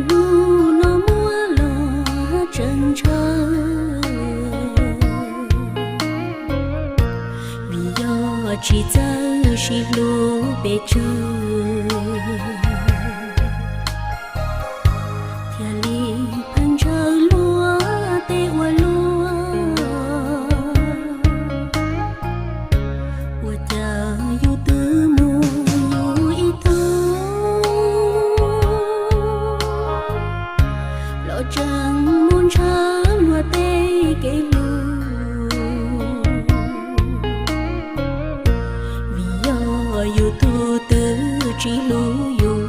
Hnub no muab los tseem ntshaw, vim yog tsis txawj sib hlub pes tsawg, thiaj li pheej ntshaw luag tej uas luag, ua cas yus twb mus yus ib tug, los tseem mus ntshaw luag tej kev hlub. Vim yog yus tus twg tsis hlub yus,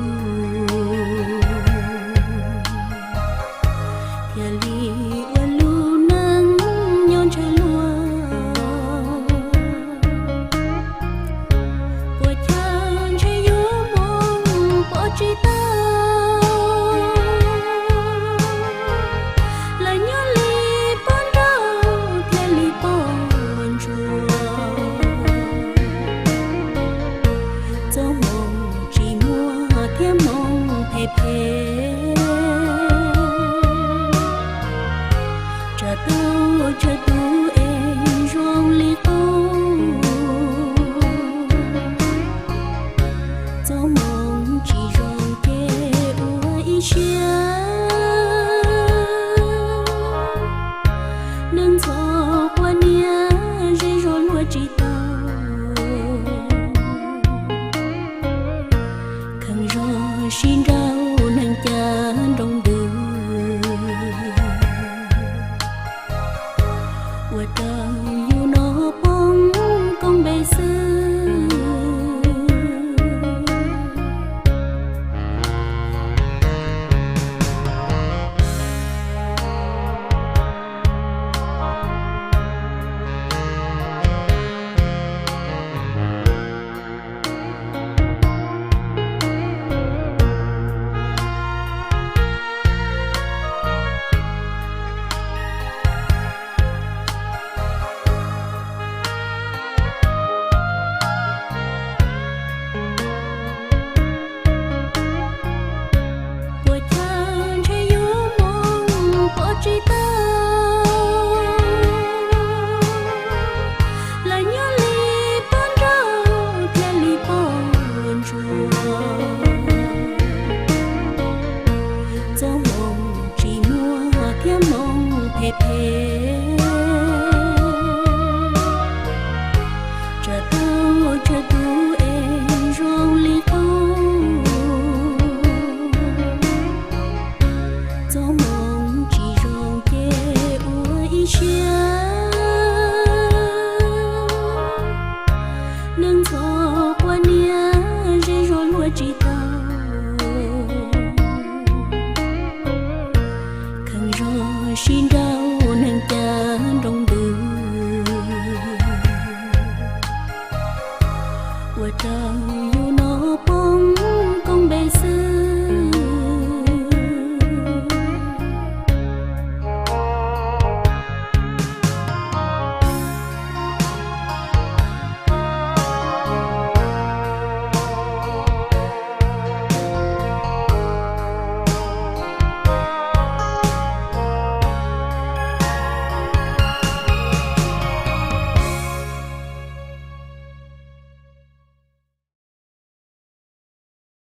thiaj li ua lub neej nyob ntshaw luag. Puas chawj ntshe yuav mus pov tsis tau, lawv nyob li poj nrauj thiaj li poj ntsuag, txoj hmoo tsis muaj thiab hmoo phem phem.